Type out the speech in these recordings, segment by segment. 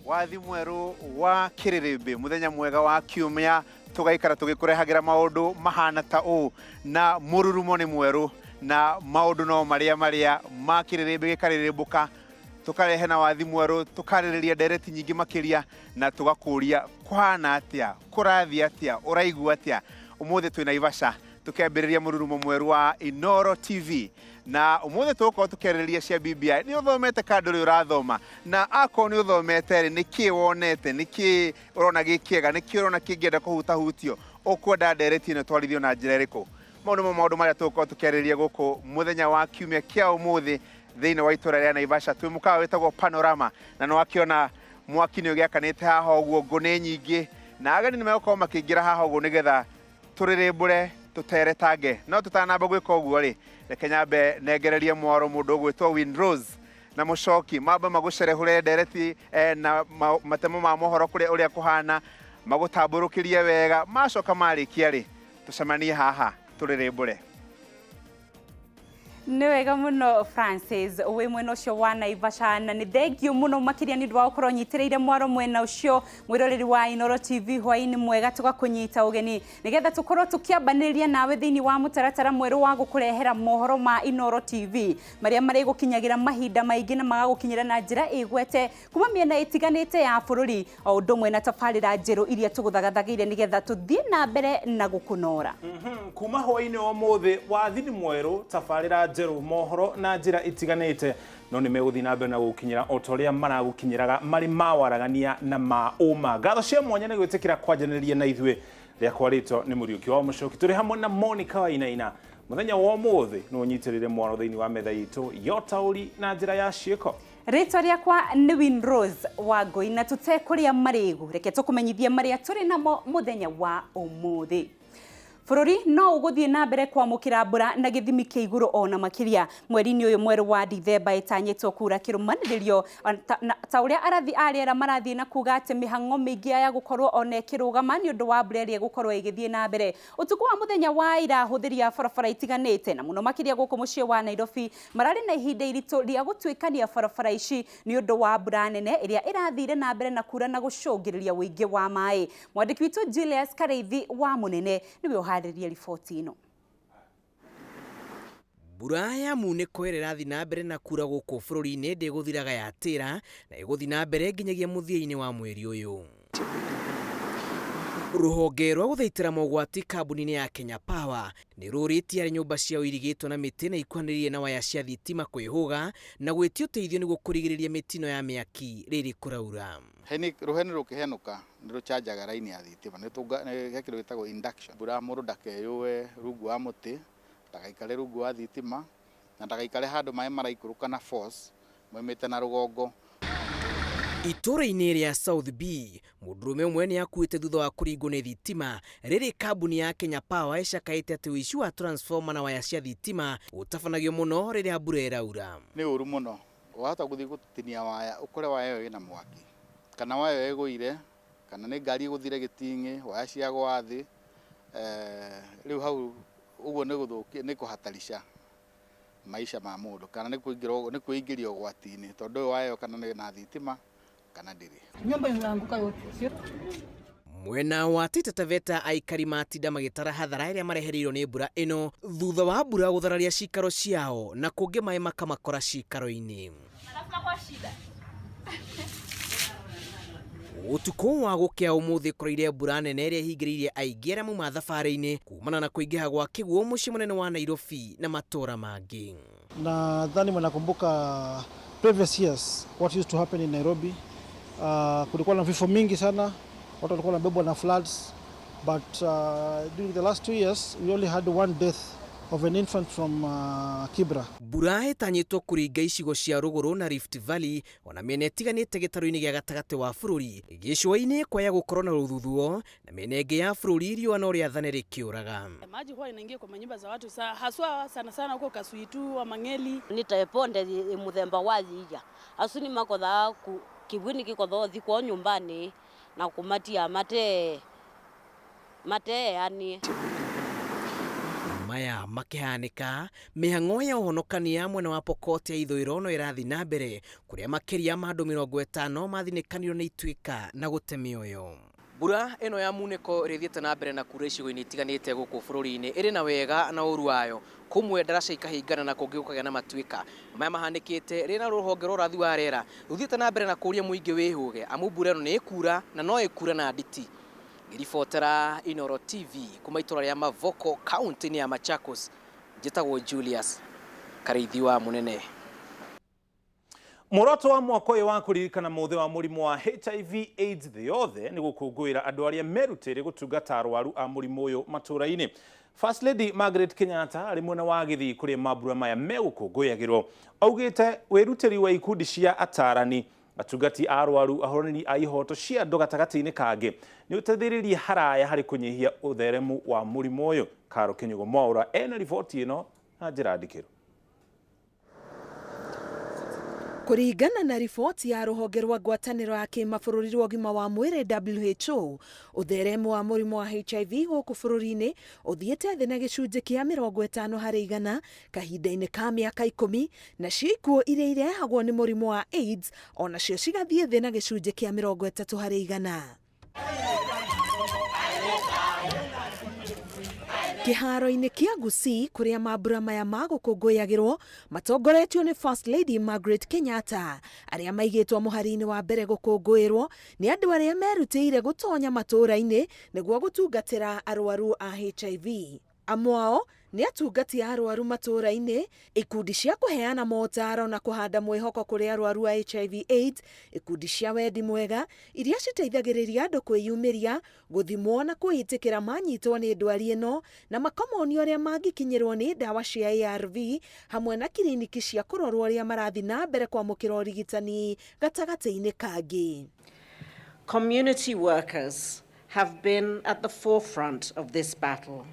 Wathi mwerũ wa kĩrĩrĩmbĩ, mũthenya mwega wa kiumia, tũgaikara tũgĩkũrehagĩra maũndũ mahana ta ũũ, na mũrurumo nĩ mwerũ na maũndũ no marĩa marĩa ma kĩrĩrĩmbĩ gĩkarĩrĩmbũka, tũkarehe na wathi mwerũ, tũkarĩrĩria ndereti nyingĩ makĩria na tũgakũria kũhana atĩa, kũrathiĩ atĩa, ũraigua atĩa. Ũmũthĩ twĩ Naivasha tũkĩambĩrĩria mũrurumo mwerũ wa Inooro TV, na ũmũthĩ tũgũkorwo tũkĩarĩrĩria cia BBI. Nĩ ũthomete kana ndũrĩ ũrathoma? Na akorwo nĩ ũthomete rĩ, nĩ kĩĩ wonete? Nĩ kĩĩ ũrona gĩ kĩega? Nĩ kĩĩ ũrona kĩngĩenda kũhutahutio? Ũkwenda ndereti ĩno ĩtwarithio na njĩra ĩrĩkũ? Mau nĩmo maũndũ marĩa tũgũkorwo tũkĩarĩrĩria gũkũ mũthenya wa kiumia kĩa ũmũthĩ thĩinĩ wa itũra rĩa Naivasha. Twĩ mũkawa wĩtagwo Panorama, na nĩ wakĩona mwaki nĩ ũgĩakanĩte haha ũguo, ngũ nĩ nyingĩ na ageni nĩ megũkorwo makĩingĩra haha ũguo nĩgetha tũrĩrĩmbũre tũteretange. No tũtanamba gwĩka ũguo rĩ, reke nyambe nengererie mwaro mũndũ ũgwĩtwo Winrose na Mũcoki, mambe magũcerehũre ndereti na matemo ma mohoro kũrĩa ũrĩa kũhana, magũtambũrũkĩrie wega. Macoka marĩkia rĩ, tũcemanie haha tũrĩrĩmbũre. Nĩ wega mũno Francis, wĩ mwena ũcio wa Naivasha, na nĩ thengio mũno makĩria nĩ ũndũ wa gũkorwo ũnyitĩrĩire mwaro mwena ũcio. Mwĩroreri wa Inooro TV, hwaĩ-inĩ mwega, tũgakũnyita ũgeni nĩgetha tũkorwo tũkĩambanĩrĩria nawe thĩinĩ wa mũtaratara mwerũ wa gũkũrehera mohoro ma Inooro TV marĩa marĩgũkinyagĩra mahinda maingĩ na magagũkinyĩra na njĩra ĩgwete kuma mĩena ĩtiganĩte ya bũrũri, o ũndũ ũmwe na tabarĩra njerũ iria tũgũthagathagĩire nĩgetha tũthiĩ na mbere na gũkũnora. Kuma hwaĩ-inĩ wa ũmũthĩ, wathi nĩ mwerũ, tabarĩra njerũ, mohoro na njĩra itiganĩte, no nĩ megũthiĩ na mbere na gũgũkinyĩra o ta ũrĩa maragũkinyĩraga marĩ ma waragania na ma ũma. Ngatho cia mwanya nĩ gwĩtĩkĩra kwanjanĩria na ithuĩ. Rĩakwa rĩtwa nĩ Mũriũki wa Mũcoki, tũrĩ hamwe na Monica Wainaina. Mũthenya wa ũmũthĩ nĩ ũnyitĩrĩre mwaro thĩinĩ wa metha itũ ya ũtaũri na njĩra ya ciĩko. Rĩtwa rĩakwa nĩ Winrose Wangũi, na tũtekũrĩa marĩgu, reke tũkũmenyithie marĩa tũrĩ namo mũthenya wa ũmũthĩ. Bũrũri no ũgũthiĩ na mbere kwamũkĩra mbura na gĩthimi kĩa igũrũ ona makĩria mweri-inĩ ũyũ mwerũ wa Dithemba ĩtanyĩtwo kura kĩrũmanĩrĩrio ta ũrĩa arathi a rĩera marathiĩ na kuga atĩ mĩhang'o mĩingĩ ya gũkorwo ona ĩkĩrũgama nĩ ũndũ wa mbura ĩrĩa ĩgũkorwo ĩgĩthiĩ na mbere. Ũtukũ wa mũthenya wa ira ahũthĩri a barabara itiganĩte na mũno makĩria gũkũ mũciĩ wa Nairobi mararĩ na ihinda iritũ rĩa gũtuĩkania barabara ici nĩ ũndũ wa mbura nene ĩrĩa ĩrathire na mbere na kura na gũcũngĩrĩria ũingĩ wa maĩ. Mwandĩki witũ Julius Karĩithi wa Mũnene nĩwe ũharĩrĩrie riboti ĩno. Mbura ya munĩko ĩrĩa ĩrathiĩ na mbere na kura gũkũ bũrũri-inĩ ndĩgũthiraga yatĩra na ĩgũthiĩ na mbere nginyagia mũthia-inĩ wa mweri ũyũ. Rũhonge rwa gũthaitĩra mogwati kambuni-inĩ ya Kenya Power nĩ rũrĩtie arĩa nyũmba ciao irigĩtwo na mĩtĩ na ikuhanĩrĩirie na waya cia thitima kwĩhũga na gwĩtia ũteithio nĩguo kũrigĩrĩria mĩtino ya mĩaki rĩrĩ kũraura. Heni, rũheni rũkĩhenũka nĩ rũcanjaga raini ya thitima, nĩ he kĩndũ gĩtagwo induction. Mbura mũndũ ndakeyũe rungu wa mũtĩ, ndagaikare rungu wa thitima, na ndagaikare handũ maĩ maraikũrũka na force moimĩte na rũgongo. Itũũra-inĩ rĩa South B, mũndũrũme ũmwe nĩ akuĩte thutha wa kũringwo nĩ thitima rĩrĩ kambuni ya Kenya Power ĩcakaĩte atĩ ũici wa transformer na waya cia thitima ũtabanagio mũno rĩrĩa mbura ĩraura. Nĩ ũru mũno, wahota gũthiĩ gũtinia waya ũkore waya ĩyo ĩna mwaki, kana waya ĩyo ĩgũire, kana nĩ ngari ĩgũthire gĩting'ĩ, waya ciagwa thĩ, rĩu hau ũguo nĩ gũthũkia, nĩ kũhatarisha maisha ma mũndũ, kana nĩ kwĩingĩria ũgwati-inĩ tondũ ndũĩ waya ĩyo kana ĩna thitima kana ndĩrĩ. Nyumba imeanguka yote, sio? Mwena wa Taita Taveta aikari matinda magĩtara hathara ĩrĩa marehereirwo nĩ mbura ĩno thutha wa mbura gũthararia cikaro ciao na kũngĩ maĩ makamakora cikaro-inĩ. Ũtukũ wa gũkĩa ũmũthĩ kũraire mbura nene ĩrĩa ĩhingĩrĩirie aingĩ arĩa mauma thabarĩ-inĩ kumana na kũingĩha gwa kĩguũ mũciĩ mũnene wa Nairobi na matũra mangĩ. Nadhani mnakumbuka previous years what used to happen in Nairobi. Kulikuwa na vifo mingi sana, watu walikuwa wanabebwa na floods, but during the last 2 years we only had one death of an infant from Kibra. Mbura ĩtanyĩtwo kũringa icigo cia rũgũrũ na Rift Valley ona mĩena ĩtiganĩte gĩtarũ-inĩ gĩa gatagatĩ wa bũrũri. Gĩcũa-inĩ kwaya gũkorwo na rũthuthuo na mĩena ĩngĩ ya bũrũri riũa no rĩathane rĩkĩũraga. Maji huwa inaingia kwa manyumba za watu sa, haswa sana sana huko Kasuitu wa Mang'eli. Nĩ ta ĩponde mũthemba wa yiya acu nĩ makothaa kĩw'ũ nĩ kĩkothaa ũthi kwao nyũmbanĩ na kũmatia mate mateanie. Maya makĩhanĩka mĩhang'o ya ũhonokania mwena wa Pokot ya ithũĩro no ĩrathiĩ na mbere kũrĩa makĩria ma andũ 50 mathinĩkanirwo nĩ ituĩka na gũte mĩoyo. Mbura ĩno ya munĩko ĩrĩthiĩte na mbere na kura icigo-inĩ itiganĩte gũkũ bũrũri-inĩ ĩrĩ na wega na ũru wayo, kũmwe ndaraca ikahingana na kũngĩ gũkagĩa na matuĩka. Maya mahanĩkĩte rĩrĩa rũhonge rwa ũrathi wa rĩera rũthiĩte na mbere na kũũria mũingĩ wĩhũge amu mbura ĩno nĩ ĩkura na no ĩkura na nditi. Ngĩribotera Inooro TV kuma itũra rĩa Mavoko kaunti-inĩ ya Machakos, njĩtagwo Julius Karĩithi wa Mũnene. Muoroto wa mwaka ũyũ wa kũririkana mũthĩ wa mũrimũ wa HIV AIDS thĩ yothe nĩ gũkũngũĩra andũ arĩa merutĩire gũtungata arwaru a mũrimũ ũyũ matũũra-inĩ. First Lady Margaret Kenyatta arĩ mwena wa Gĩthii kũrĩa mambura maya megũkũngũyagĩrwo augĩte wĩrutĩri wa ikundi cia atarani, atungati a arwaru, ahũranĩri a ihoto cia andũ gatagatĩ-inĩ kangĩ nĩ ũteithĩrĩrie haraya harĩ kũnyihia ũtheremu wa mũrimũ ũyũ. Karo Kĩnyugo Mwaũra ena riboti ĩno na njĩra ndikĩru. Kũringana na riboti ya rũhonge rwa ngwatanĩro ya kĩmabũrũri rwa ũgima wa mwĩrĩ WHO, ũtheremu wa mũrimũ wa HIV gũkũ bũrũri-inĩ ũthiĩte thĩ na gĩcunjĩ kĩa 50 harĩ igana kahinda-inĩ ka mĩaka 10, nacio ikuũ iria irehagwo nĩ mũrimũ wa AIDS onacio cigathiĩ thĩ na gĩcunjĩ kĩa 30 harĩ igana. Kĩharo-inĩ kĩa Gusii kũrĩa mambura maya ma gũkũngũyagĩrwo matongoretio nĩ First Lady Margaret Kenyatta, arĩa maigĩtwo mũhari-inĩ wa mbere gũkũngũĩrwo nĩ andũ arĩa merutĩire gũtonya matũũra-inĩ nĩguo gũtungatĩra arwaru a HIV. Amwe ao nĩ atungati a arwaru matũũra-inĩ, ikundi cia kũheana motaro na kũhanda mwĩhoko kũrĩ arwaru a HIV AIDS, ikundi cia wendi mwega iria citeithagĩrĩria andũ kwĩyumĩria, gũthimwo na kwĩĩtĩkĩra manyitwo nĩ ndwari ĩno, na makamonio ũrĩa mangĩkinyĩrwo nĩ ndawa cia ARV hamwe na kiriniki cia kũrorwo ũrĩa marathiĩ na mbere kwamũkĩra ũrigitani gatagatĩ-inĩ kangĩ. Community workers have been at the forefront of this battle,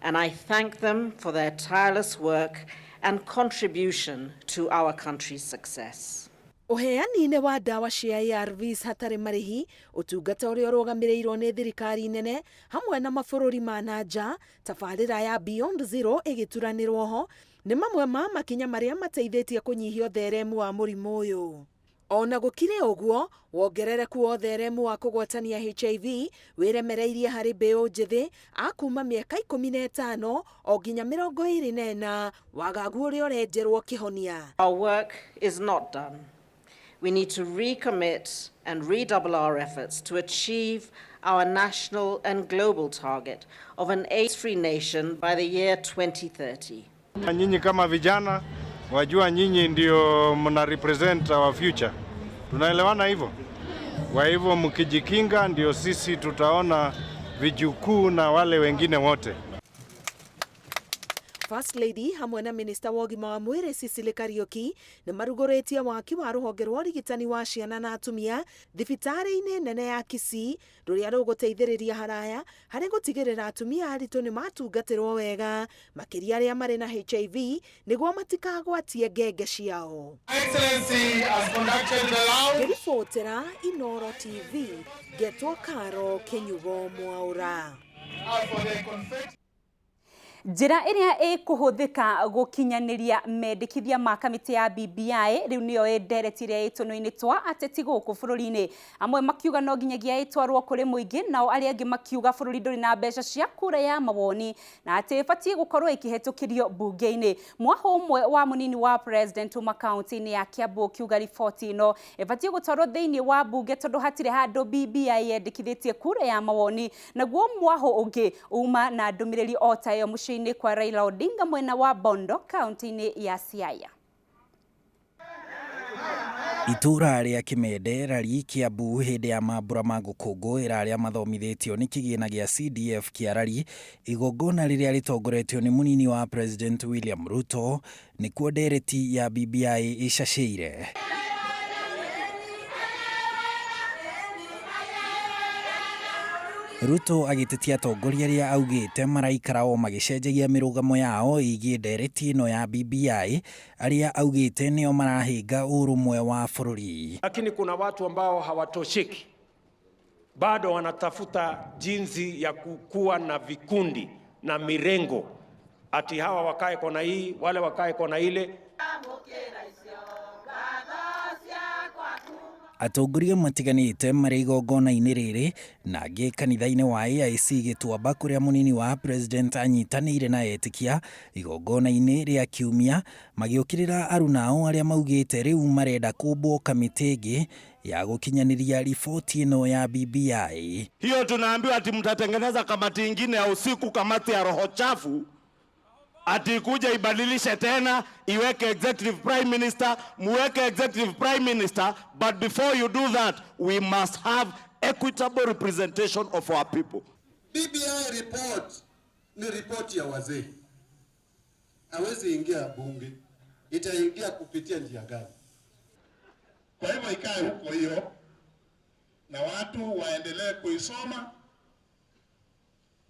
and I thank them for their tireless work and contribution to our country's success. Ũheani-inĩ wa ndawa cia ARVs hatarĩ marĩhi, ũtungata ũrĩa ũrũgamĩrĩirwo nĩ thirikari nene hamwe na mabũrũri ma na nja, tabarĩra ya Beyond Zero ĩgĩturanĩrwo ho, nĩ mamwe ma makinya marĩa mateithĩtie kũnyihia ũtheremu wa mũrimũ ũyũ. Ona gũkĩrĩ ũguo, wongerereku wa ũtheremu wa kũgwatania HIV wĩremereirie harĩ mbeũ njĩthĩ a kuma mĩaka 15 o nginya 24, wagagu ũrĩa ũrenjerwo kĩhonia. Our work is not done. We need to recommit and redouble our efforts to achieve our national and global target of an AIDS-free nation by the year 2030. Nyinyi kama vijana wajua nyinyi ndio mna represent our future. Tunaelewana hivyo? Kwa hivyo mkijikinga ndio sisi tutaona vijukuu na wale wengine wote. First Lady hamwe na Minista wa ũgima wa mwĩrĩ Cecily Kariuki nĩ marugũrĩtie waki wa rũhonge rwa ũrigitani wa ciana na atumia thibitarĩ-inĩ nene ya Kisii rũrĩa rũgũteithĩrĩria haraya harĩ gũtigĩrĩra atumia aritũ nĩ matungatĩrwo wega makĩria arĩa marĩ na HIV nĩguo matikagwatie ngenge ciao. Ngĩribotera Inooro TV ngetwo Karo Kĩnyugo Mwaũra. Njĩra ĩrĩa ĩkũhũthĩka gũkinyanĩria mendekithia ma kamĩtĩ ya BBI rĩu nĩyo ndereti ĩrĩa ĩ tũnua-inĩ twa ateti gũkũ bũrũri-inĩ. Amwe makiuga no nginyagia ĩtwarwo kũrĩ mũingĩ, nao arĩa angĩ makiuga bũrũri ndũrĩ na mbeca cia kura ya mawoni na atĩ ĩbatiĩ gũkorwo ĩkĩhetũkĩrio mbunge-inĩ. Mwaho ũmwe wa mũnini wa president uma kaunti-inĩ ya Kiambu ũkiuga riboti ĩno ĩbatiĩ gũtwarwo thĩinĩ wa mbunge tondũ hatirĩ handũ BBI yendekithĩtie kura ya mawoni. Naguo mwaho ũngĩ uma na ndũmĩrĩri o ta ĩyo mũciĩ kwa Raila Odinga mwena wa Bondo kaunti-inĩ ya Siaya. Itũra rĩa Kimende Rari Kiambu hĩndĩ ya mambura ma gũkũngũĩra arĩa mathomithĩtio nĩ kĩgĩna gĩa CDF kĩa Rari, igongona rĩrĩa rĩtongoretio nĩ mũnini wa President William Ruto nĩkuo ndereti ya BBI ĩcacĩire. Ruto agĩtetia atongoria arĩa augĩte maraikara o magĩcenjagia mĩrũgamo yao ĩgiĩ ndereti ĩno ya BBI arĩa augĩte nĩo marahĩnga ũrũmwe wa bũrũri. Lakini kuna watu ambao hawatosheki, bado wanatafuta jinsi ya kukua na vikundi na mirengo Ati hawa wakae kona hii, wale wakae kona ile. Atongoria matiganĩte marĩ igongona-inĩ rĩrĩ na angĩ kanitha-inĩ wa AIC Gĩtuamba kũrĩa mũnini wa president anyitanĩire na etĩkia igongona-inĩ rĩa kiumia magĩũkĩrĩra arunao arĩa maugĩte rĩu marenda kũmbwo kamĩtĩ ĩngĩ ya gũkinyanĩria riboti ĩno ya BBI. Hiyo tunaambiwa ati mtatengeneza kamati ingine ya usiku, kamati ya roho chafu, ati ikuja ibadilishe tena, iweke executive prime minister, muweke executive prime minister, but before you do that we must have equitable representation of our people. BBI report ni ripoti ya wazee, hawezi ingia bunge, itaingia kupitia njia gani? Kwa hivyo ikae huko hiyo, na watu waendelee kuisoma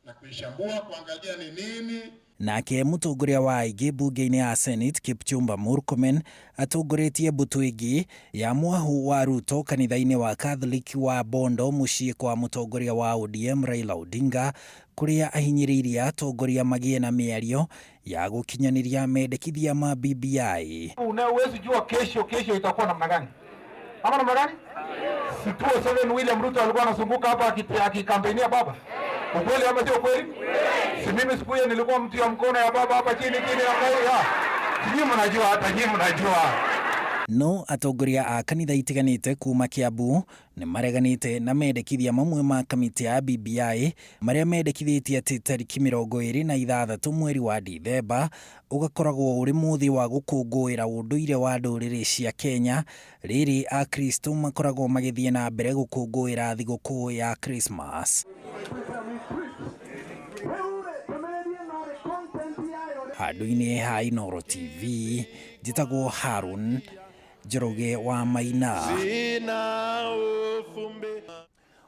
na kuishambua, kuangalia ni nini. Nake mũtongoria wa aingĩ mbunge-inĩ ya Senate Kipchumba Murkomen atongoretie mbũtũ ĩngĩ ya mwahu wa Ruto kanitha-inĩ wa Catholic wa Bondo mũciĩ kwa mũtongoria wa ODM Raila Odinga kũrĩa ahinyĩrĩirie atongoria magĩe na mĩario ya gũkinyanĩria mendekithia ma BBI. Unawezi jua kesho kesho itakuwa namna gani? Ama namna gani? Si 2007 William Ruto alikuwa anazunguka hapa akikampenia baba. Ukweli ama sio kweli? Si mimi siku hiyo nilikuwa mtu ya mkono ya baba hapa chini chini na kwa. Sijui mnajua, hata nyinyi mnajua. No atongoria a kanitha itiganĩte kuma Kiambu nĩ mareganĩte na mendekithia mamwe ma kamĩtĩ ya BBI marĩa mendekithĩtie atĩ tarĩki 26 mweri wa Dithemba ũgakoragwo ũrĩ mũthĩ wa gũkũngũĩra ũndũire wa ndũrĩrĩ cia Kenya rĩrĩ akristo makoragwo magĩthiĩ na mbere gũkũngũĩra thigũkũ ya Christmas. Handũ-inĩ ha Inooro TV njĩtagwo Harun Njoroge wa Maina.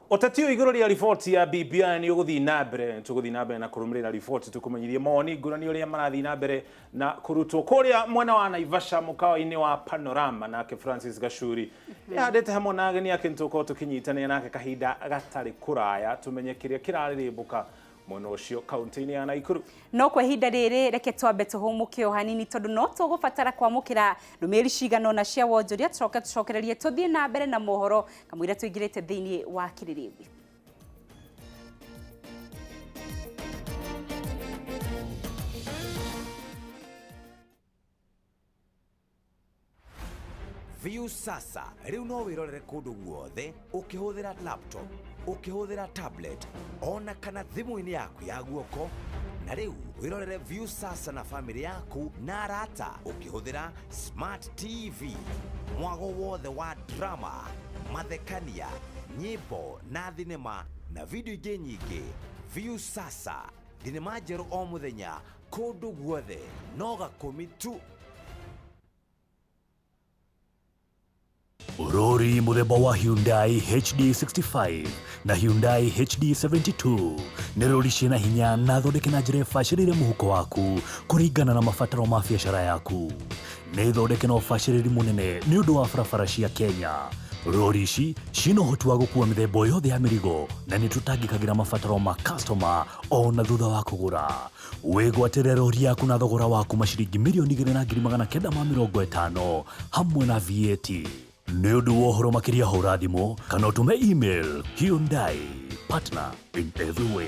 Ũteti ũyũ igũrũ rĩa riboti ya BBI nĩ ũgũthiĩ na mbere, tũgũthiĩ na mbere na kũrũmĩrĩra riboti tũkũmenyithie mawoni ngũrani ũrĩa marathiĩ na mbere na kũrutwo kũrĩa mwena wa Naivasha mũkawa-inĩ wa Panorama. Nake Francis Gachuri ehandĩte hamwe na ageni ake, nĩtũgũkorwo tũkĩnyitanĩra nake kahinda gatarĩ kũraya tũmenye kĩrĩa kĩrarĩrĩmbũka mwena ũcio kaunti-inĩ ya Nakuru. No kwa ihinda rĩrĩ reke twambe tũhũmũke o hanini tondũ no tũgũbatara kwamũkĩra ndũmĩrĩri cigana ũna cia wonjoria tũcoke tũcokererie tũthiĩ na mbere na mohoro kamũira tũingĩrĩte thĩinĩ wa kĩrĩrĩmbĩ. Viusasa riu no wirorere kundu guothe ukihũthĩra laptop, ukihũthĩra tablet ona kana thimũ-inĩ yaku ya guoko. Na riu wirorere Viusasa na family yaku na arata ukihũthĩra smart TV. Mwago wothe wa drama, mathekania, nyĩmbo na thinema na video ingĩ nyingĩ. Viusasa, thinema njerũ o mũthenya kũndũ guothe no gakũmi tu. Rori mũthemba wa Hyundai HD65 na Hyundai HD72 nĩ rori ciĩna hinya na thondeke na njĩra ĩbacĩrĩire mũhuko waku kũringana na mabataro ma biacara yaku. Nĩ thondeke na ũbacĩrĩri mũnene nĩ ũndũ wa barabara cia Kenya. Rori ici ciĩna ũhoti wa gũkua mĩthemba yothe ya mĩrigo na nĩ tũtangĩkagĩra mabataro ma customer ona thutha wa kũgũra. Wĩgwatĩre rori yaku na thogora wa kuma ciringi 2,950,000 hamwe na VAT. Nĩ ũndũ wa ũhoro makĩria hũra thimũ kana ũtũme email. Hyundai, partner in every way.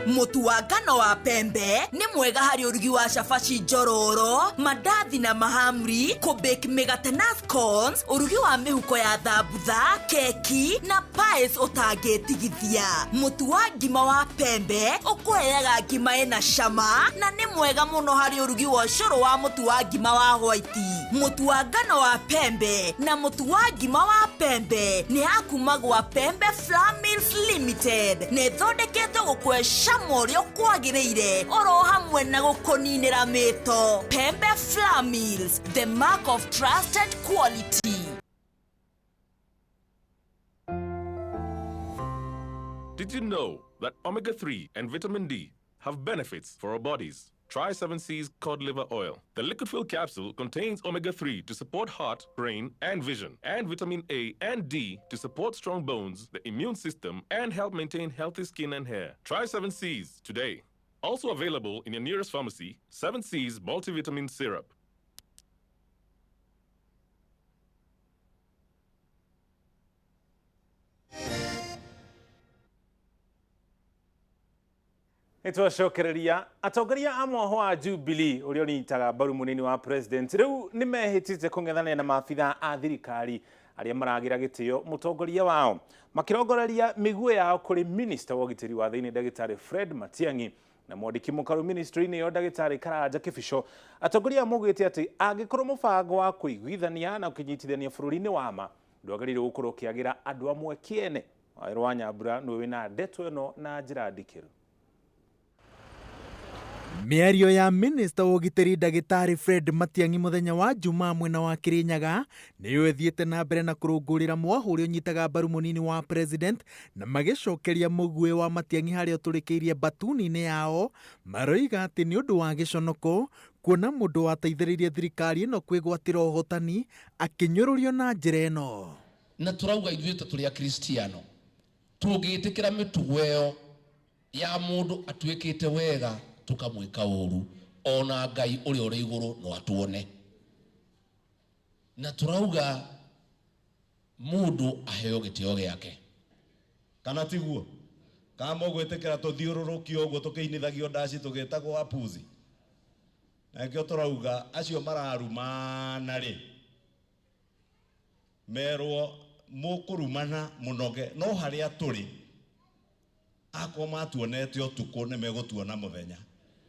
Mũtu wa ngano wa pembe nĩ mwega harĩ ũrugi wa cabaci njororo, mandathi na mahamri, kũbake mĩgate na scones, ũrugi wa mĩhuko ya thambutha, keki na pies ũtangĩtigithia. Mũtu wa ngima wa pembe ũkũheaga ngima ĩna cama na nĩ mwega mũno harĩ ũrugi wa ũcũrũ wa mũtu wa ngima wa white. Mũtu wa ngano wa pembe na mũtu wa ngima wa pembe nĩ ya kuma gwa Pembe Flour Mills Limited. Nĩ ĩthondeketwo gũkũhe cama ũrĩa ũkwagĩrĩire oro hamwe na gũkũninĩra mĩto. Pembe Flour Mills, the mark of trusted quality. Did you know that omega-3 and vitamin D have benefits for our bodies? Try 7C's cod liver oil. The liquid fill capsule contains omega 3 to support heart, brain, and vision, and vitamin A and D to support strong bones, the immune system, and help maintain healthy skin and hair. Try 7C's today. Also available in your nearest pharmacy, 7C's multivitamin syrup. Nĩ twacokereria atongoria a mwaho wa Jubilee ũrĩa ũnyitaga mbaru mũnini wa president rĩu nĩ mehĩtĩte kũng'ethanĩra na maabitha a thirikari arĩa maragĩra gĩtĩo mũtongoria wao makĩrongoreria mĩguĩ yao kũrĩ minista wa ũgitĩri wa thĩinĩ ndagĩtarĩ Fred Matiang'i na mwandĩki mũkaru ministry-inĩ ĩyo ndagĩtarĩ Karanja Kĩbico. Atongoria maugĩte atĩ angĩkorwo mũbango wa kũiguithania na kũnyitithania bũrũri-inĩ wa ma ndwagĩrĩirwo gũkorwo ũkĩagĩra andũ amwe kĩene. Wawerũ wa Nyambura nĩwe wĩna ndeto ĩno na njĩra ndikĩru. Mĩario ya minista wa ũgitĩri ndagĩtarĩ Fred Matiang'i mũthenya wa Jumaa mwena wa Kirinyaga nĩyo ĩthiĩte na mbere na kũrũngũrĩra mwaho ũrĩa ũnyitaga mbaru mũnini wa president na magĩcokeria mũguĩ wa Matiang'i harĩa ũtũrĩkĩirie mbatuni-inĩ yao maroiga atĩ nĩ ũndũ wa gĩconoko kuona mũndũ wateithĩrĩirie thirikari ĩno kwĩgwatĩra ũhotani akĩnyũrũrio na njĩra ĩno. Na tũrauga ithuĩ ta tũrĩ akristiano tũngĩtĩkĩra mĩtugo ĩyo ya mũndũ atuĩkĩte wega tukamwĩka ũru ona Ngai ũrĩa ũrĩ igũrũ no atuone. Na tũrauga mũndũ aheo gĩtĩo gĩake. Kana tiguo kana mũgwĩtĩkĩra tũthiũrũrũkio ũguo tũkĩinithagio ndaci tũgĩtagwo apuzi. Na nĩkĩo tũrauga acio mararumana rĩ merwo mũkũrumana mũnoge no harĩa tũrĩ akorwo matuonete ũtukũ nĩ megũtuona mũthenya.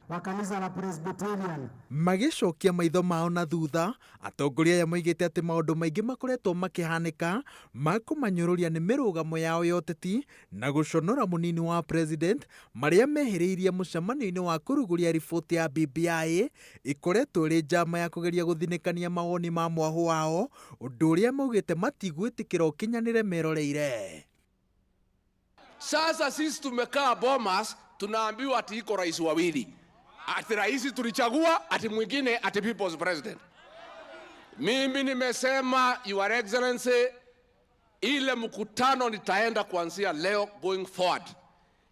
Wa kanitha la Presbyterian. Magĩcokia maitho mao na thutha, atongoria aya moigĩte atĩ maũndũ maingĩ makoretwo makĩhanĩka ma kũmanyũrũria nĩ mĩrũgamo yao ya ũteti na gũconora mũnini wa president marĩa mehĩrĩirie mũcemanio-inĩ wa kũrugũria riboti ya BBI ĩkoretwo ĩrĩ njama ya kũgeria gũthinĩkania mawoni ma mwahũ wao, ũndũ ũrĩa maugĩte matigwĩtĩkĩra ũkinyanĩre meroreire. Sasa sisi tumekaa Bomas tunaambiwa ati iko rais wawili. Ati rais tulichagua, ati mwingine ati people's president. Mimi nimesema Your Excellency, ile mkutano nitaenda kuanzia leo going forward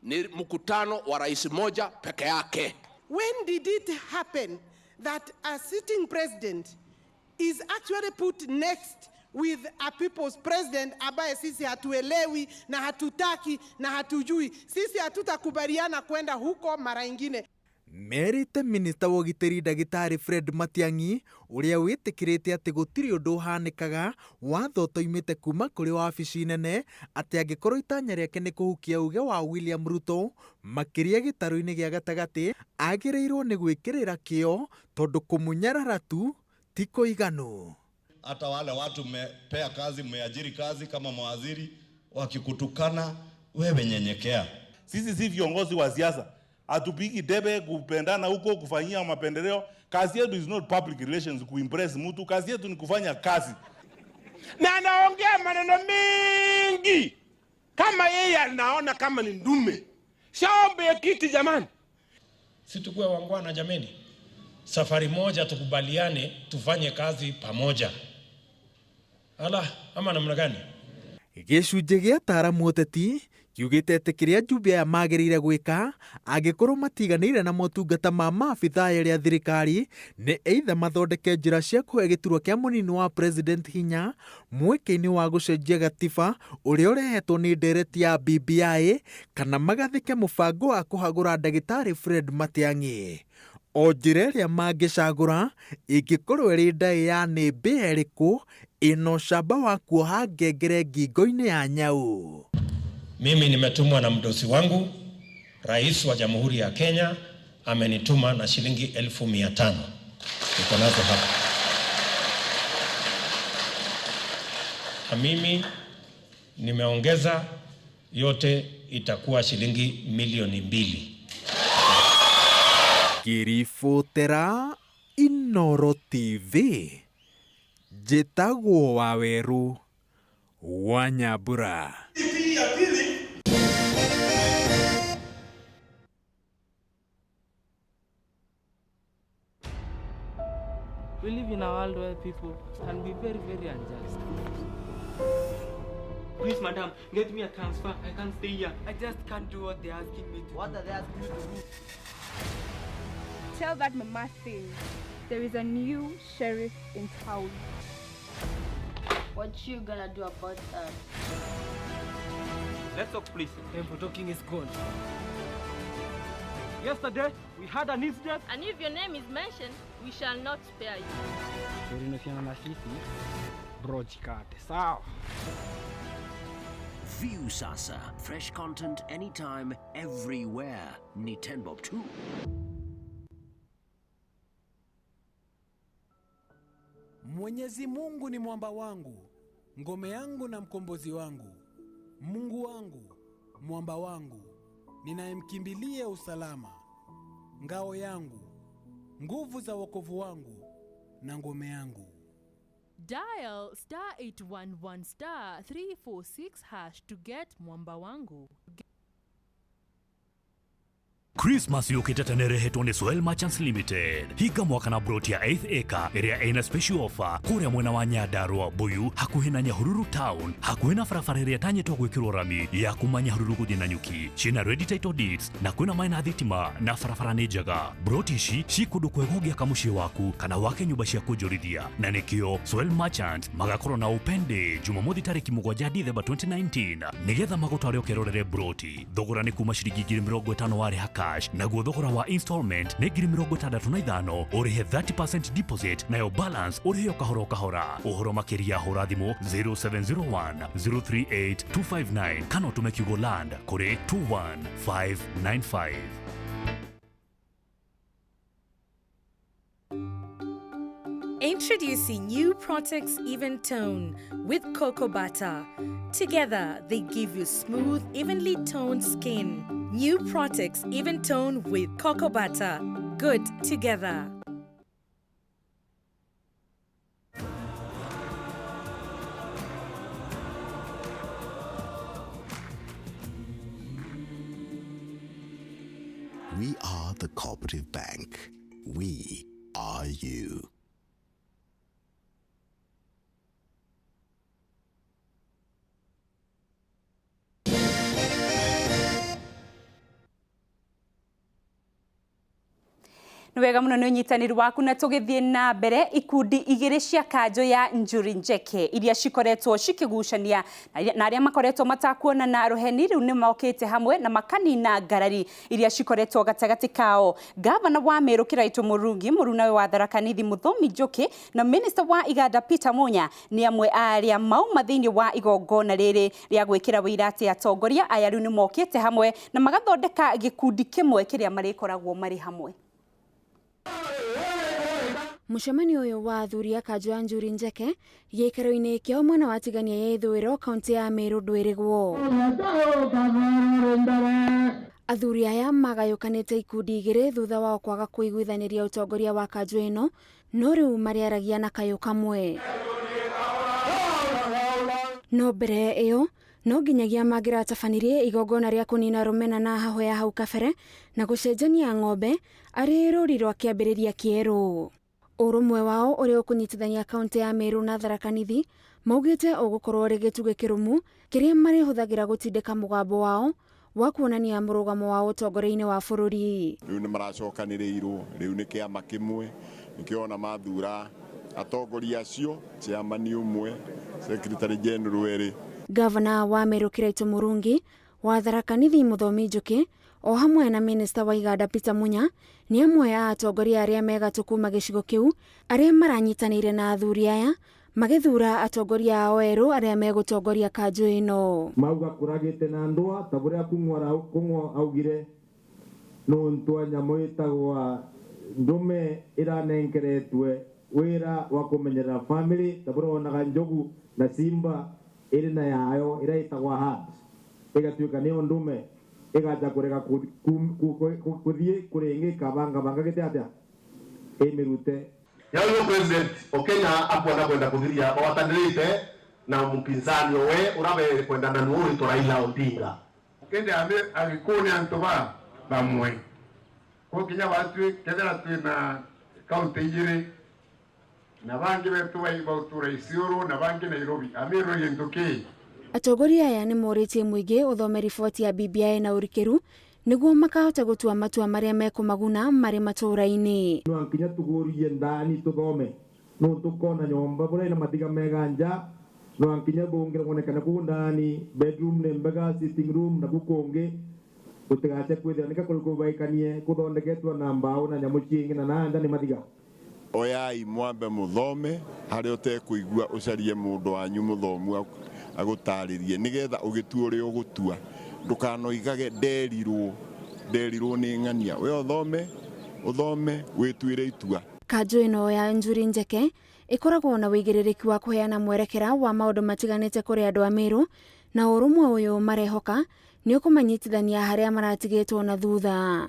ni mkutano wa rais moja peke yake. When did it happen that a sitting president is actually put next with a people's president ambaye sisi hatuelewi na hatutaki na hatujui? Sisi hatutakubaliana kwenda huko mara ingine. Merĩte minista wa ũgitĩri ndagĩtarĩ Fred Matiang'i ũrĩa wĩtĩkĩrĩte atĩ gũtirĩ ũndũ ũhanĩkaga watho ũtoimĩte kuma kũrĩ wabici nene atĩ angĩkorwo itanya rĩake nĩ kũhukia uge wa William Ruto makĩria gĩtarũ-inĩ gĩa gatagatĩ agĩrĩirwo nĩ gwĩkĩrĩra kĩo tondũ kũmũnyarara tu ti kũiganu. Hata wale watu mmepea kazi, mmeajiri kazi kama mawaziri, wakikutukana wewe nyenyekea. Sisi si viongozi wa siasa, hatupigi debe kupendana huko kufanyia mapendeleo. Kazi yetu is not public relations kuimpress mtu, kazi yetu ni kufanya kazi. Na anaongea maneno mengi kama yeye anaona kama ni ndume. Shaombe kiti jamani. Situkue wangwana jameni. Safari moja tukubaliane tufanye kazi pamoja. Ala, ama namna gani? Gĩcunjĩ gĩa ataaramu ũteti kiugĩte atĩ kĩrĩa njumbe aya magĩrĩire gwĩka angĩkorwo matiganĩire na motungata ma maabithaa erĩ a thirikari nĩ either mathondeke njĩra cia kũhe gĩturwa kĩa mũnini wa president hinya mweke-inĩ wa gũcenjia gatiba ũrĩa ũrehetwo nĩ ndereti ya BBI kana magathĩke mũbango wa kũhagũra ndagĩtarĩ Fred Matiang'i. O njĩra ĩrĩa mangĩcagũra ĩngĩkorwo ĩrĩ ndaĩ ya nĩ mbĩa ĩrĩkũ ĩna ũcamba wa kuoha ngengere ngingo-inĩ ya nyau. Mimi nimetumwa na mdosi wangu, Rais wa Jamhuri ya Kenya amenituma na shilingi 500,000. Niko nazo hapa. Na mimi nimeongeza yote itakuwa shilingi 2,000,000. Ngĩribotera Inooro TV, njĩtagwo Wawerũ wa Nyambura. We live in a world where people can be very, very unjust. Please, madam, get me a transfer. I can't stay here. I just can't do what they're asking me to. What are they asking you to do? Tell that mama thing. There is a new sheriff in town. What you gonna do about that? Let's talk, please. Time for talking is gone. Yesterday, we had an incident. And if your name is mentioned, we shall not spare you. Tulinusiana na sisi bro, jikate sawa. View Sasa. Fresh content anytime, everywhere. Ni 10 bob 2. Mwenyezi Mungu ni mwamba wangu, ngome yangu na mkombozi wangu. Mungu wangu, mwamba wangu, ninayemkimbilia usalama, ngao yangu, nguvu za wokovu wangu na ngome yangu. Dial star 811 star 346 hash to get Mwamba Wangu. Christmas yukite tene rehetwo ni Soil Merchants Limited. Hinga mwaka na broti ya 8th acre ĩrĩa ĩna special offer kũrĩa mwena wa Nyandarua Mbuyu hakuhĩ na Nyahururu town, hakuhĩ na barabara ĩrĩa ĩtanyĩtwo gwĩkĩrwo rami ya kuma Nyahururu gũthiĩ Nanyuki. Ciĩna ready title deeds na kwĩna maĩ na thitima na barabara nĩ njega. Broti ici ci kũndũ kwega ũngĩaka mũciĩ waku kana wake nyũmba cia kuonjorithia, na nĩkĩo Soil Merchants magakorwo na open day Jumamothi tarĩki 7 Dithemba 2019 nĩgetha magũtware ũkerorere broti. Thogora nĩ kuma ciringi 50,000 warĩha cash, naguo thogora wa installment nĩ 65,000, ũrĩhe 30% deposit nayo balance ũrĩhe o kahora o kahora. Ũhoro makĩria hũra thimũ 0701 038 259 kana ũtũme kiugo land kũrĩ 21595. Introducing new Protex Even Tone with cocoa butter. Together, they give you smooth, evenly toned skin. New Protex Even Tone with cocoa butter. Good together. We are the Cooperative Bank. We are you. Nĩ wega mũno nĩ ũnyitanĩri waku na tũgĩthiĩ na mbere ikundi igĩrĩ cia kanjũ ya Njuri Njeke iria cikoretwo cikĩgucania na arĩa makoretwo matakuonana rũheni rĩu nĩ mokĩte hamwe na makanina ngarari iria cikoretwo gatagatĩ kao. Gavana wa Meru Kiraitu Murungi, mũrunawe wa Tharaka Nithi Muthomi Njuki na Minister wa Iganda Peter Munya nĩ amwe a arĩa mauma thĩinĩ wa igongona rĩrĩ rĩa gwĩkĩra wĩira atĩ atongoria aya rĩu nĩ mokĩte hamwe na magathondeka gĩkundi kĩmwe kĩrĩa marĩkoragwo marĩ hamwe. Mũcemanio ũyũ wa athuri a kanjũ ya Njuri Njeke gĩikaro-inĩ kĩao mwena wa Tigania ya ithũĩro kaunti ya Meru ndwĩrĩgwo. Athuri aya magayũkanĩte ikundi igĩrĩ thutha wao kwaga kũiguithanĩria ũtongoria wa kanjũ ĩno, no rĩu marĩaragia na kayũ kamwe. No mbere ĩyo no nginyagia mangĩratabanirie igongona rĩa kũnina rũmena na hahũ ya hau kabere na gũcenjania ng'ombe arĩ rũri rwa kĩambĩrĩria kĩerũ. Ũrũmwe wao ũrĩa ũkũnyitithania kaunti ya Meru na Tharaka Nithi maugĩte ũgũkorwo ũrĩ gĩtugĩ kĩrũmu kĩrĩa marĩhũthagĩra gũtindĩka mũgambo wao wa kuonania mũrũgamo wao ũtongoria-inĩ wa bũrũri. Rĩu nĩ maracokanĩrĩirwo, rĩu nĩ kĩama kĩmwe, nĩkĩo ona mathura atongoria acio, chairman ũmwe, secretary general erĩ. Gavana wa Meru Kiraitu Murungi, wa Tharaka Nithi Muthomi Njuki o hamwe na Minista wa Iganda Peter Munya nĩ amwe a atongoria arĩa megatũ kuma gĩcigo kĩu arĩa maranyitanĩire na athuri aya magĩthura atongoria ao erũ arĩa megũtongoria kanjũ ĩno. Mauga kũragĩte na ndũa ta bũrĩa kung'wa augire nũntũ a nyamũ ĩtagwa ndũme ĩranengeretwe wĩra wa kũmenyerera family ta bũrĩa wonaga njogu na simba ĩrĩ na yayo ĩrĩa ĩtagwa herd ĩgatuĩka nĩyo ndume ĩgacha kũrega kũthiĩ kũrĩ ĩngĩ ĩkabangabanga gĩte atĩa ĩmĩrute. Yauyo president o Kenya akwenda kwenda kuthiria watanirite na mpinzani we urabe kwenda na nuuri to Raila Odinga kende ame agikuo ni antu ba bamwe ko kinya batwi kethera twi na kaunti igiri Na bangi betu bautura Isiolo na bangi Nairobi. Amiru gĩntũ kĩ. Atongoria aya nĩ morĩtie mũingĩ ũthome riboti ya BBI na ũrikĩru nĩguo makahota gũtua matua marĩa mekũmaguna marĩ matũũra-inĩ. No nginya tũgũrie ndani tũthome no tukona nyomba bũrĩa ina mathiga mega nja no nginya bũngĩra kuonekana kũu ndani bedroom nĩ mbega sitting room na kũu kũngĩ gũtigace kwĩthĩra nĩka kũrĩ kũbaĩkanie kũthondeketwo na mbaũ na nyamũ ciĩngĩ na nanja nĩ mathiga. Oyai mwambe muthome haria utekũigua ucarie mundu wanyu muthomu agũtarĩrie nigetha ũgĩtua ũrĩa ũgũtua ndũkanoigage nderirwo nĩ ng'ania. We ũthome ũthome wĩtuĩre itua. Kanjũ ĩno ya Njuri Njeke ĩkoragwo na wĩigĩrĩrĩki wa kũheana mwerekera wa maũndũ matiganĩte kũrĩ andũ a Meru, na ũrũmwe ũyũ marehoka nĩ ũkũmanyitithania harĩa maratigĩtwo na thutha.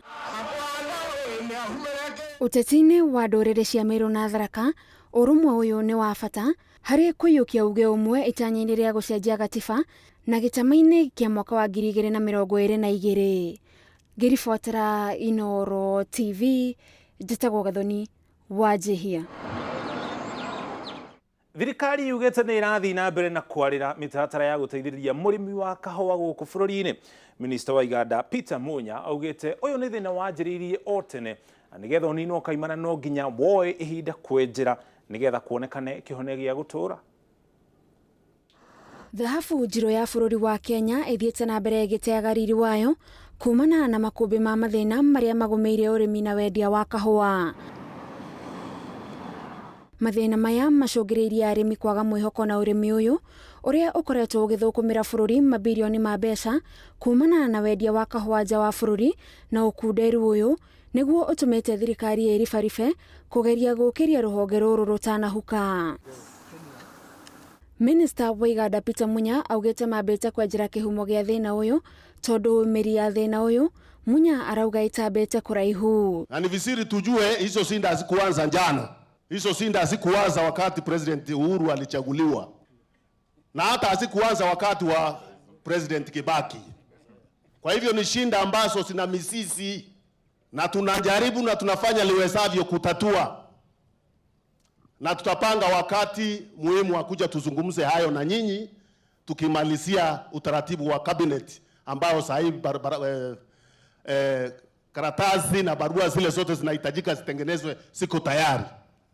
Ũteti-inĩ wa ndũrĩrĩ cia Meru na Tharaka, ũrũmwe ũyũ nĩ wa bata harĩ kũiyũkia uge ũmwe itanya-inĩ rĩa gũcenjia gatiba na gĩtama-inĩ kĩa mwaka wa 2022. Ngĩribotera Inooro TV, njĩtagwo Gathoni wa Njihia. Thirikari yugĩte nĩ ĩrathiĩ na mbere na kwarĩra mĩtaratara ya gũteithĩrĩria mũrĩmi wa kahũa gũkũ bũrũri-inĩ. Minista wa iganda Peter Munya augĩte ũyũ nĩ thĩna wanjĩrĩirie o tene na nĩgetha ũninwo kaimana no nginya woe ihinda kwenjera nĩgetha kuonekane kĩhonia gĩa gũtũũra. Thahabu njirũ ya bũrũri wa Kenya ĩthiĩte na mbere ĩgĩteaga riri wayo kumana na makũmbĩ ma mathĩna marĩa magũmĩire ũrĩmi na wendia wa kahũa. Mathĩna maya macũngĩrĩirie arĩmi kwaga mwĩhoko na ũrĩmi ũyũ ũrĩa ũkoretwo ũgĩthũkũmĩra bũrũri mabirioni ma mbeca kumana na wendia wa kahũa nja wa bũrũri, na ũkunderu ũyũ nĩguo ũtũmĩte thirikari ĩribaribe kũgeria gũkĩria rũhonge rũrũ rũtanahuka. Minista wa iganda Peter Munya augĩte mambĩte kwenjera kĩhumo gĩa thĩna ũyũ tondũ mĩri ya thĩna ũyũ Munya arauga itambĩte kũraihu. Na ni vizuri tujue hizo sinda hazikuanza njano. Hizo sinda hazikuanza wakati President Uhuru alichaguliwa, na hata hazikuanza wakati wa President Kibaki. Kwa hivyo ni shinda ambazo zina mizizi na tunajaribu na tunafanya liwezavyo kutatua, na tutapanga wakati muhimu wa kuja tuzungumze hayo na nyinyi tukimalizia utaratibu wa cabinet ambao sasa hivi karatasi na barua zile zote zinahitajika zitengenezwe, siko tayari.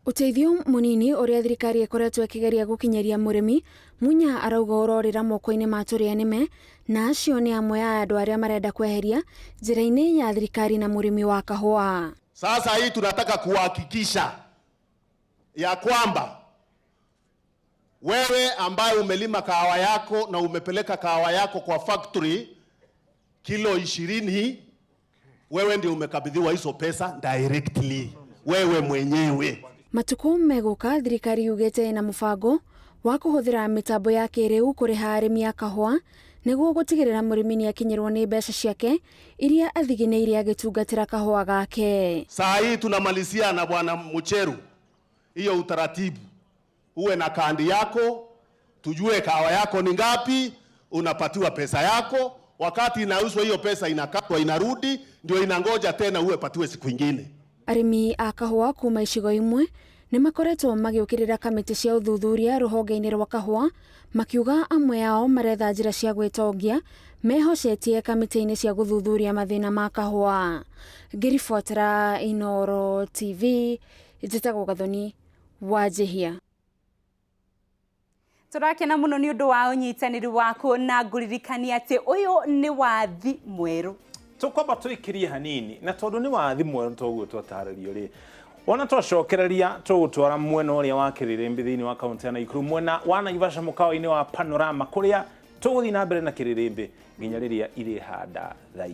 Ũteithio mũnini ũrĩa thirikari ĩkoretwo ĩkĩgeria gũkinyĩria mũrĩmi, Munya arauga ũrorĩra moko-inĩ ma tũrĩa nĩme, na acio nĩ amwe a andũ arĩa marenda kweheria njĩra-inĩ ya thirikari na mũrĩmi wa kahũa. Sasa hii tunataka kuhakikisha ya kwamba wewe ambaye umelima kahawa yako na umepeleka kahawa yako kwa factory kilo 20, wewe ndio umekabidhiwa hizo pesa directly, wewe mwenyewe. Matukũ megũka thirikari yugĩte ĩna mũbango wa kũhũthĩra mĩtambo ya kĩrĩu kũrĩha arĩmi a kahũa nĩguo gũtigĩrĩra mũrĩmi nĩakinyĩrwo nĩ mbeca ciake iria athiginĩire agĩtungatĩra kahũa gake. Saa hii tunamalizia na bwana Mucheru hiyo utaratibu, uwe na kandi yako, tujue kahawa yako ni ngapi, unapatiwa pesa yako. Wakati inauzwa hiyo pesa inakatwa inarudi, ndio inangoja tena uwe patiwe siku ingine. Arĩmi a kahũa kuma icigo imwe nĩ makoretwo magĩũkĩrĩra kamĩtĩ cia ũthuthuria rũhonge-inĩ rwa kahũa, makiuga amwe ao maretha njĩra cia gwĩtongia mehocetie kamĩtĩ-inĩ cia gũthuthuria mathĩna ma kahũa. Ngĩribotera Inooro TV, njĩtagwo Gathoni wa Njihia. Tũrakena mũno nĩ ũndũ wa ũnyitanĩri waku na ngũririkania atĩ ũyũ nĩ wathi mwerũ. Tũkwamba tũikĩrie hanini na tondũ nĩ wathi mwerũ toguo twatarĩrio rĩ, wona twacokereria tũgũtwara mwena ũrĩa wa Kĩrĩrĩmbĩ thĩinĩ wa kaunti ya Naikuru, mwena wa Naivasha mũkawa-inĩ wa Panorama kũrĩa tũgũthiĩ na mbere na Kĩrĩrĩmbĩ nginya rĩrĩa irĩhanda thaa 4.